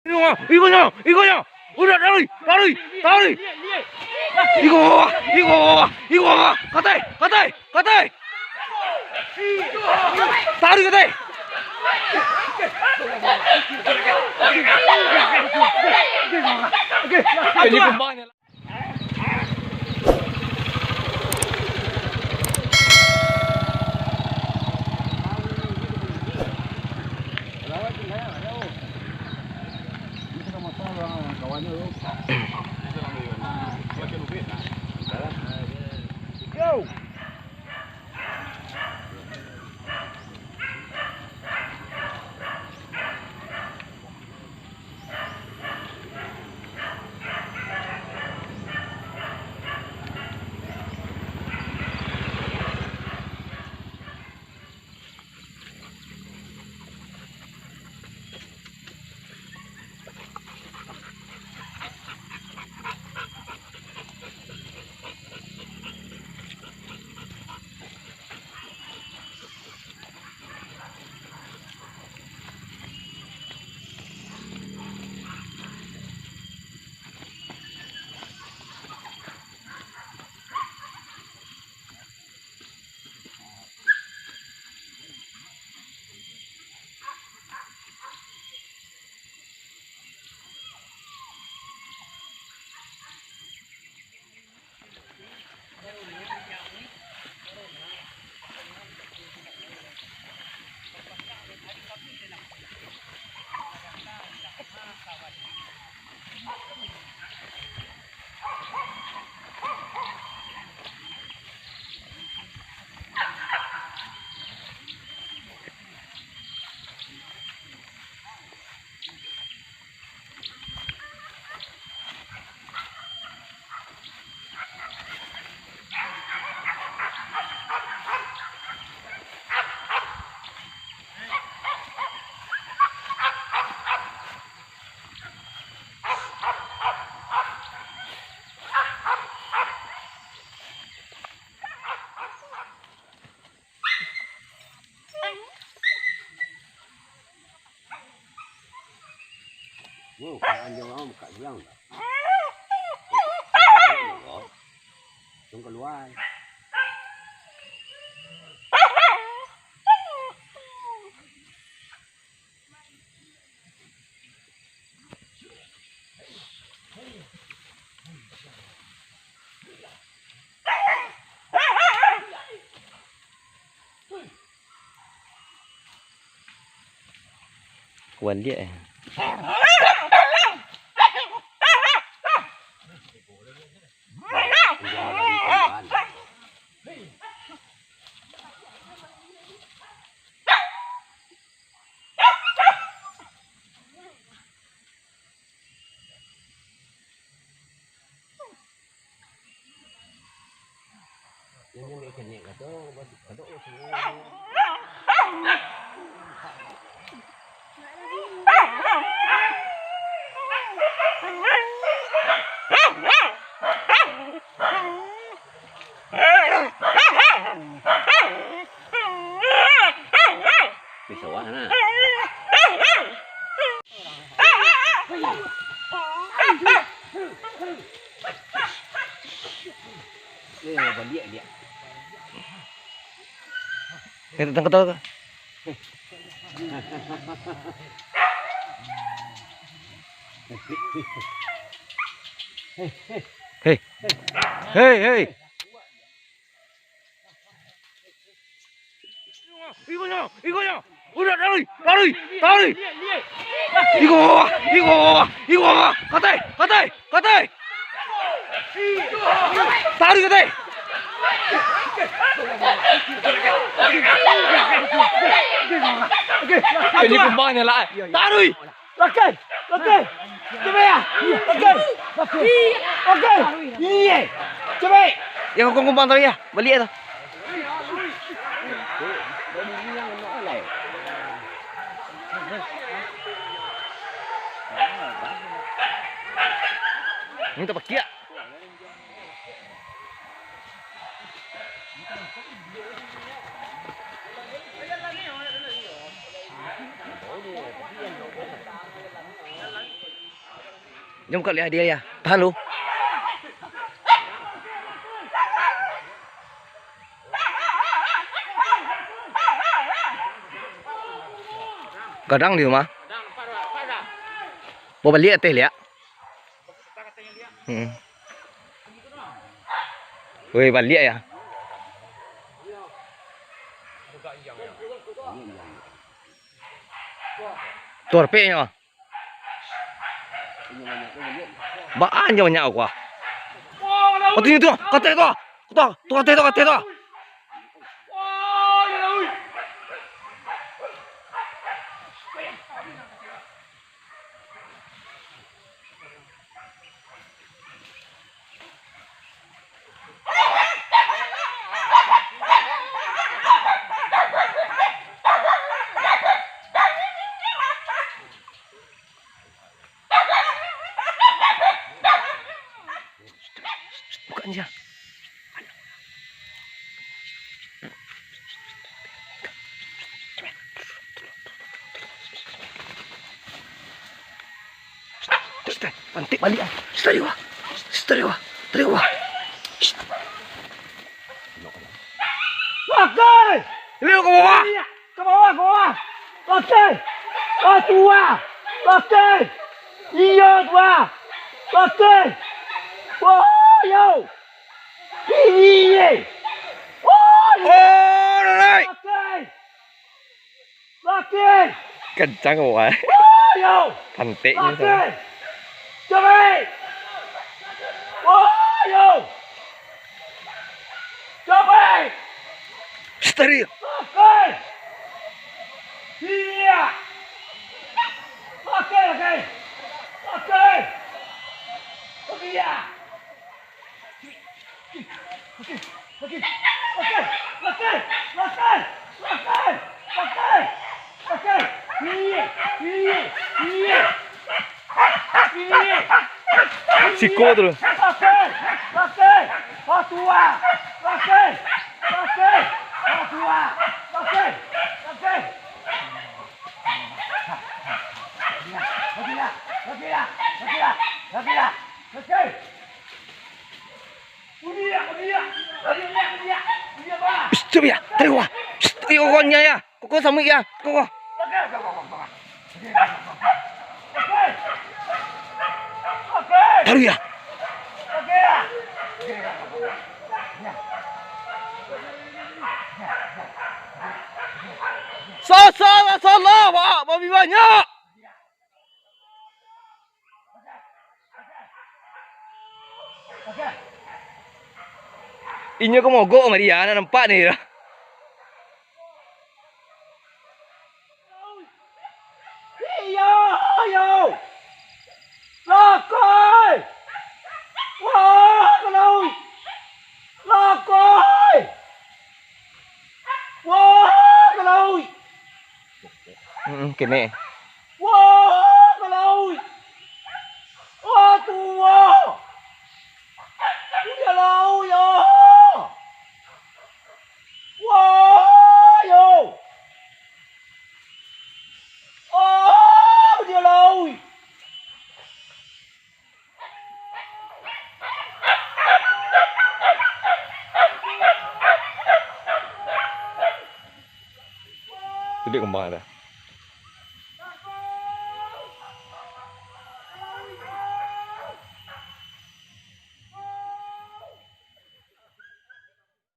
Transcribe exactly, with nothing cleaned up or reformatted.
Iko nyo, iko nyo, iko nyo. Udah, lari, lari, lari. Iko, iko, iko. Katai, katai, katai. Lari, katai. Ini kumbang. Yo. Wow, kayak anjing orang buka gelang dah. Langsung keluar. Kualiak eh. Pisau ah, nah. Eh, baliak dia. Eh, datang ketawa tu. Hei. Hei, hei. Iko nyo, iko nyo. Udah, lari, lari, lari. Iko, iko, iko. Katai, katai, katai. Lari, katai. Ini kumbangnya lah. Lari. Lakai! Lakai! Capek ya! Lakai! Lakai! Iya! Capek! Yang kau kumbang tadi ya, baliak tu. Ini tak pakai. Nyo buka liak dia, ya. Tahan lu. Gadang di rumah. Bawa baliak ateh liak. Hmm. Woi, baliak ya. Torpeknyo. Baa nyo banyak aku ah. Oh, tu, tu, kateh tu. Tu, tu, kateh tu, kateh tu. Buka ni, Syah. Terus, terus. Pantik baliak, ah. Terus, tarik bawah. Terus, tarik bawah. Tarik bawah. Pakai! Liu ka bawah. Iya. Ka bawah, ka bawah. Oke. Oh, tuah. Oke. Iyo, tuah. Oke. Wah, yo. Iyo. Wah, yo. Oh, naik. Oke. Oke. Kencang, wah. Wah, yo. Pantiknya. Oke. Coba. Wah, yo. Coba. Steril. Oke. Iya. Oke, oke. Oke. Oke, iya. Oke. Oke. Oke. Oke. Oke. Oke. Oke. Oke. Iya. Iya. Iya. Siko tu. Shh, cubo ya, tarik bawah. Shh, tarik bawah ya. Koko samuik ya. Koko. Tarik ya. Salah, salah, Pak. Babi banyak. Inyo ko mogok mari ya, nak nampak ni. Iyo, iyo. Lakoi. Wah, kalau. Lakoi. Wah, kalau. Mm, kene. Wah, ka lauik! Wah, tuo! Udah lauik, yo! Wah, yo! Ah, udah lauik! Gede kembang dah.